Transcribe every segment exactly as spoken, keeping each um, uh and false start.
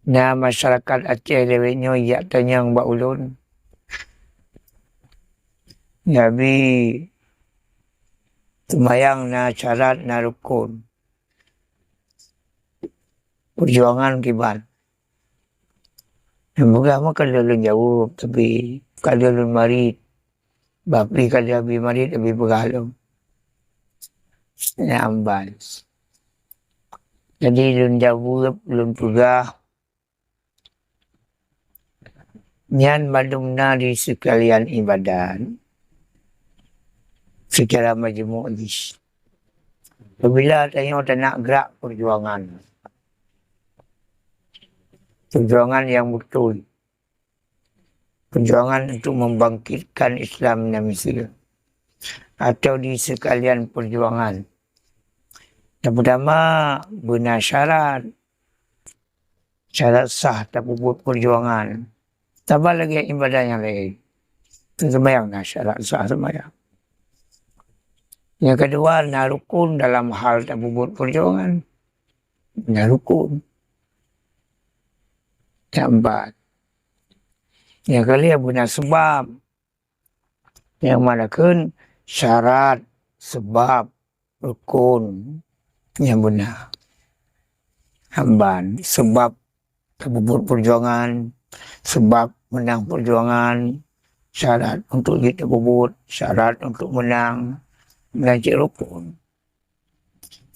Na masyarakat Aceh lawét nyoe jak tanyong bak ulôn, Nabi, seumayang na syarat, na rukon, peujuangan kiban? Nyang peugah meuka lôn jaweueb, tapi ka lôn marit. Bapi ka lheueh abéh marit, abéh peugah lom. Nyan ban. Jadi lôn jaweueb, lôn peugah, nyan mandum na di seukalian ibadat seucara majmuk jih. Apabila tanyoe tanak grak peujuangan, peujuangan nyang beutôi, peujuangan untuk membangkitkan Islam Indonesia, atau di seukalian peujuangan. Nyang peutama, beuna syarat, syarat sah tapeubuet peujuangan. Saban lagée ibadah nyang laén, seumayang na syarat sah seumayang. Nyang keudua, na rukon dalam hal tapeubuet peujuangan. Na rukon. Nyang ban. Nyang keulhèe, beuna seubab. Nyang mana kheun syarat, seubab, rukon nyang beuna. Nyang ban, seubab tapeubuet peujuangan, seubab meunang peujuangan, syarat untuk jeuet tapeubuet, syarat untuk meunang, dan cit rukon.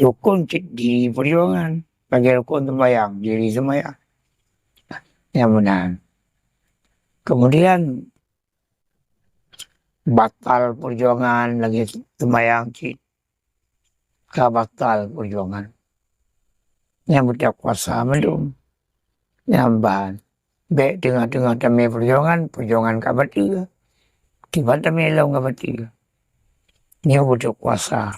Rukon cit diri peujuangan, lagée rukon seumayang, diri seumayang. Nyang meunan. Kemudian, batal peujuangan lagée seumayang cit ka batal peujuangan. Nyang beutakuasa mandum. Nyang ban, bék teungoh-teungoh tamé peujuangan, peujuangan ka bateue. Kiban tamé lom ka bateue. Nyoe beutakuasa.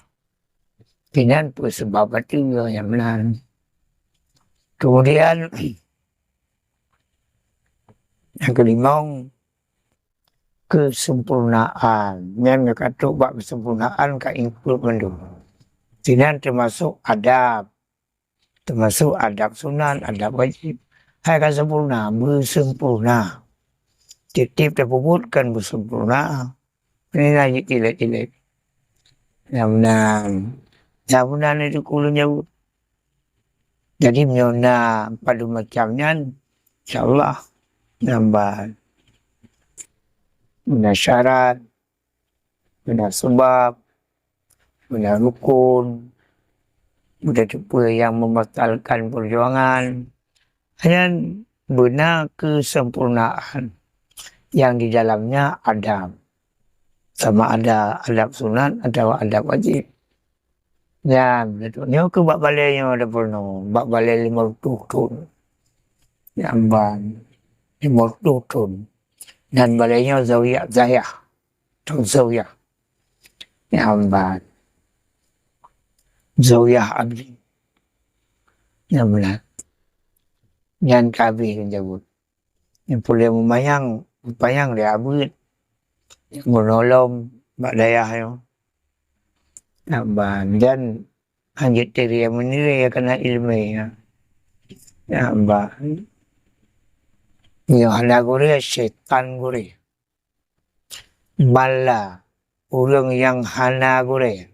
Kinan peue seubab bateue nyang meunan. Kemudian, nyang keulimong, keusempurnaan. Nyan ka trok bak keusempurnaan ka include mandum. Sinan teumasok adab. Teumasok adab sunat, adab wajéb. Hai ka sempurna, beusempurna. Tieb-tieb tapeubuet kan beusempurna. Ini na jeuet ilét-ilét. Nyang meunan. Nyang meunan itu ulôn jaweueb. Jadi, meunyoe na padum macam nyan, insya Allah, nyan ban. Beuna syarat, beuna seubab, beuna rukon, beuna teupeu nyang membatalkan peujuangan. Nyan beuna keusempurnaan nyang di dalamnya adab. Sama ada adab sunat atawa adab wajéb. Nyan, nyoe keuh bak balée nyoe tapeurunoe, bak balée limong reutôh thon. Nyan ban, limong reutôh thon. Dan balée nyoe zawiyah, zayah. Thon zawiyah. Nyan ban. Zawiyah abri. Nyan meunan. Nyan ka abéh lôn jaweueb. Nyang puléh meumanyang, meupanyang lé abeuet. Nyang meunolong bak dayah nyoe. Nyan ban, dan hanjeuet teuria meunirée kana iéleumé nyan. Nyan ban. Nyoe hana gurée, syaitan gurée. Bala ureuëng nyang hana gurée.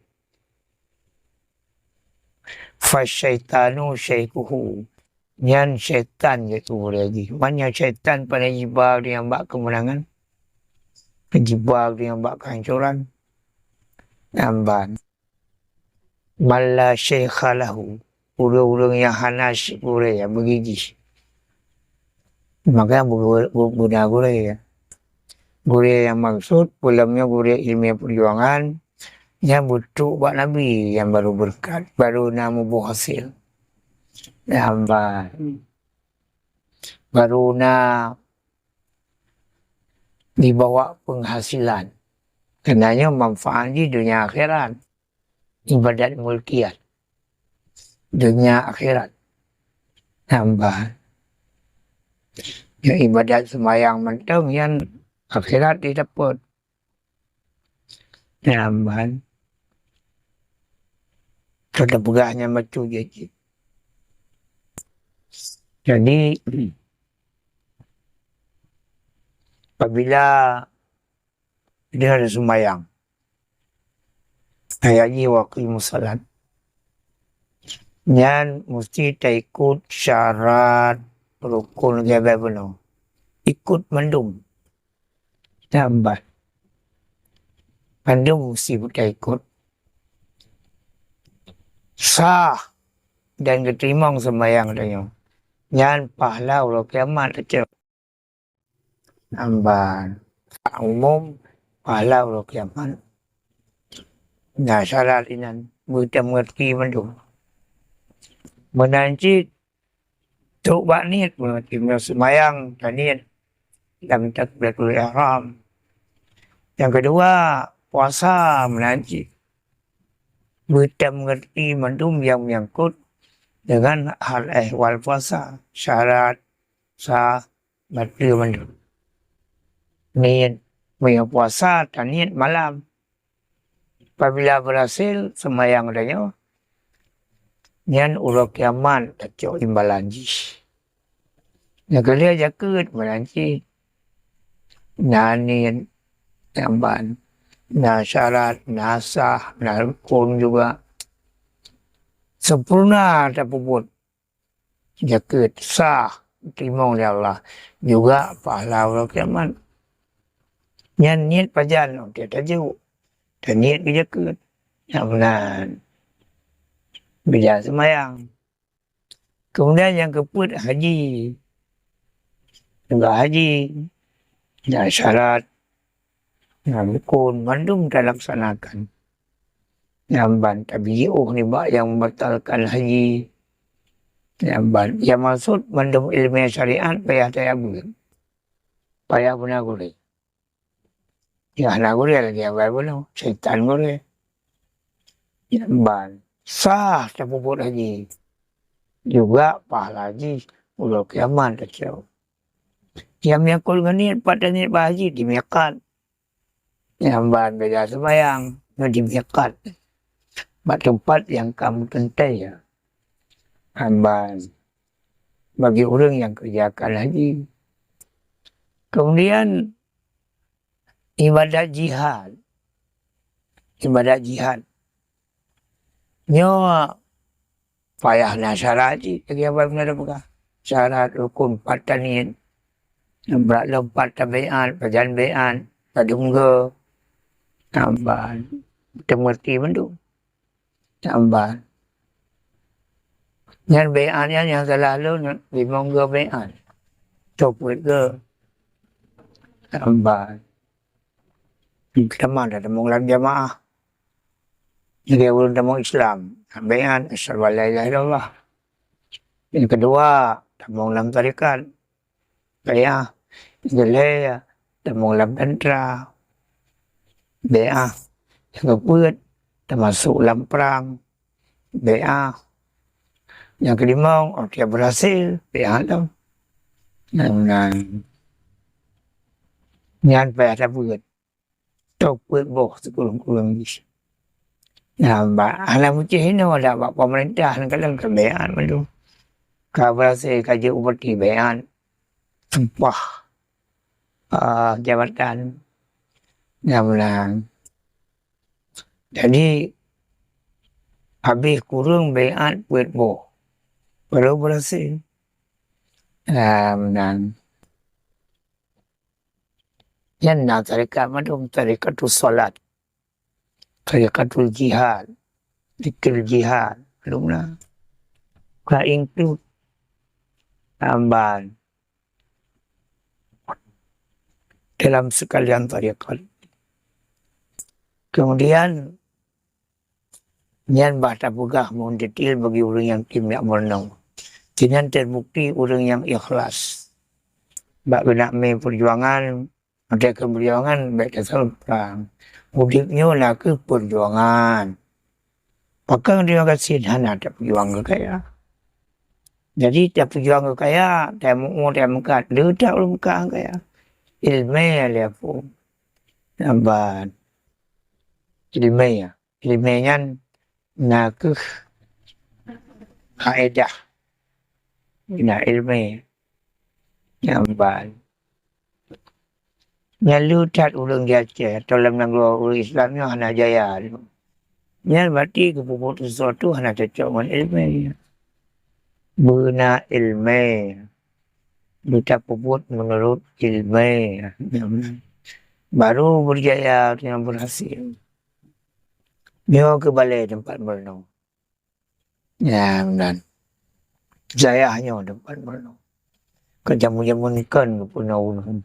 Fasyaitanu syaikhuhu. Nyan syaitan jeuet keu gurée jih. Makna syaitan pandai jiba ureuëng nyang bak keumeunangan, jiba ureuëng nyang bak keuhancoran. Nyan ban. Man la syaikha lahu, ureuëng-ureuëng nyang hana gurée, nyang beugijih. Maka bu-, bu-, beuna gurée. Gurée nyang maksud, peulom nyoe gurée iéleumé peujuangan, nyang beutrok bak Nabi, nyang barô beureukat, barô na muboh hasé. Nyan ban. Barô na jibawa peunghasilan. Keunan nyoe manfaat jih donya akhirat. Ibadat mulkiyat. Donya akhirat. Nyan ban. Nyoe ibadat seumayang mantong nyan akhirat jidapot. Nyan ban. Ka teupeugah nyan bacut jih. Jadi, apabila deungon seumayang, ayat jih wa aqimus shalat, nyan musti taikot syarat rukun lagèe bunoe. Ikot mandum. Nyan ban. Mandum musti taikot. Sah dan geuteurimong seumayang tanyoe. Nyan pahala uroe kiamat teucok. Nyan ban. Umum pahala uroe kiamat. Nah, syarat inan meuteumeuti mandum. Meunan cit, trok bak niet, meunyoe seumayang taniet lam takbiratul ihram. Nyang keudua, puasa meunan cit. Beutameungerti mandum nyang menyangkut deungon hal ehwal puasa, syarat, sah, bateue mandum. Niet, meunyoe puasa taniet malam. Apabila beurhasil seumayang tanyoe, nyan uroe kiamat tacok imbalan jih. Nyang keulhèe jakeuet meunan cit. Na niet, nyan ban, na syarat, na sah, na rukun juga. Sempurna tapeubuet. Jakeuet sah, teurimong lé Allah, juga pahala uroe kiamat. Nyan niet pajan, oke, tajok. Taniet keu jakeuet. Nyan meunan. Beda seumayang. Kemudian nyang keupeuet haji. Juga haji. Na syarat, na rukun, mandum talaksanakan. Nyan ban tabiôh nibak nyang membatalkan haji. Nyan ban, nyang maksud mandum ileumèe syariat payah tayabeuet. Payah beuna gurèe. Nyang hana gurèe lagèe awai bunoe, syaitan gurèe. Nyan ban, sah tapeubuet haji. Juga pahala jih uroe kiamat tacok. Nyang menyangkut ngon niet, pat taniet bak haji di miqat. Nyan ban beda seumayang, nyoe di miqat. Bak teumpat nyang ka meuteuntèe, ya. Nyan ban bagi ureueng nyang keureujakan haji. Kemudian ibadat jihad. Ibadat jihad. Nyoe payah na syarat cit, lagèe abang na peugah. Syarat rukun pat taniet. Brat lom pat tabaiat, pajan baiat, padum goe. Nyan ban, teumeuti mandum. Nyan ban. Nyan baiat nyan nyang salah lôn, limong goe baiat. Toh peuet goe. Nyan ban. Teuma tatamong lam jamaah. Jadi ureueng tamong Islam, baiat, asyhadu an la ilaha illallah. Nyang keudua, tamong lam tarekat, baiat. Nyang keulhèe, tamong lam tantra, baiat. Nyang keupeuet, tamasok lam prang, baiat. Nyang keulimong, oke, beurhasil, baiat lom. Nyan, nyan payah tabeuet. Toh peuet boh sikureueng-kureueng jih. Nyan ban, hana meucéh inoe dak bak pemerintah, kadang-kadang baiat mandum. Ka beurhasil ka jeuet u bupati baiat, sumpah, ah, jabatan. Nyan meunan. Jadi, habéh kureueng baiat peuet boh, baru beurhasil. Nyan meunan. Nyan na tarekat mandum, tarekatus shalat, tarekatul jihad, zikir jihad, mandum na. Ka include nyan ban dalam sekalian tarekat. Kemudian, nyan bah tapeugah meudetil bagi ureueng nyang tem jak meurunoe. Keunan teubukti ureueng nyang ikhlas. Bak geunak mé peujuangan, watèe keu peujuangan bèk taseuprang. Udép nyoe nakeuh peujuangan. Pakon terima kasih hana tapeujuang keu kaya. Jadi tapeujuang keu kaya, tameu'ue, tameukat, le that ureueng meukat kaya. Ileumèe lé apui. Nyan ban. Ileumèe. Ileumèe nyan nakeuh kaedah. na ilmé. Nyang ban. Nyan le that ureuëng di Aceh atau lam nanggroe ureuëng Islam nyoe hana jaya. Nyan berarti geupeubuet sesuatu hana cocok ngon ilmé. Beuna ilmé. Beutapeubuet meunurot ilmé. Baru berjaya dan berhasil. Nyoe keubalée teumpat meurunoe. Ya, dan saya hanya teumpat meurunoe. Ke jamu-jamu ni kan pernah ulun.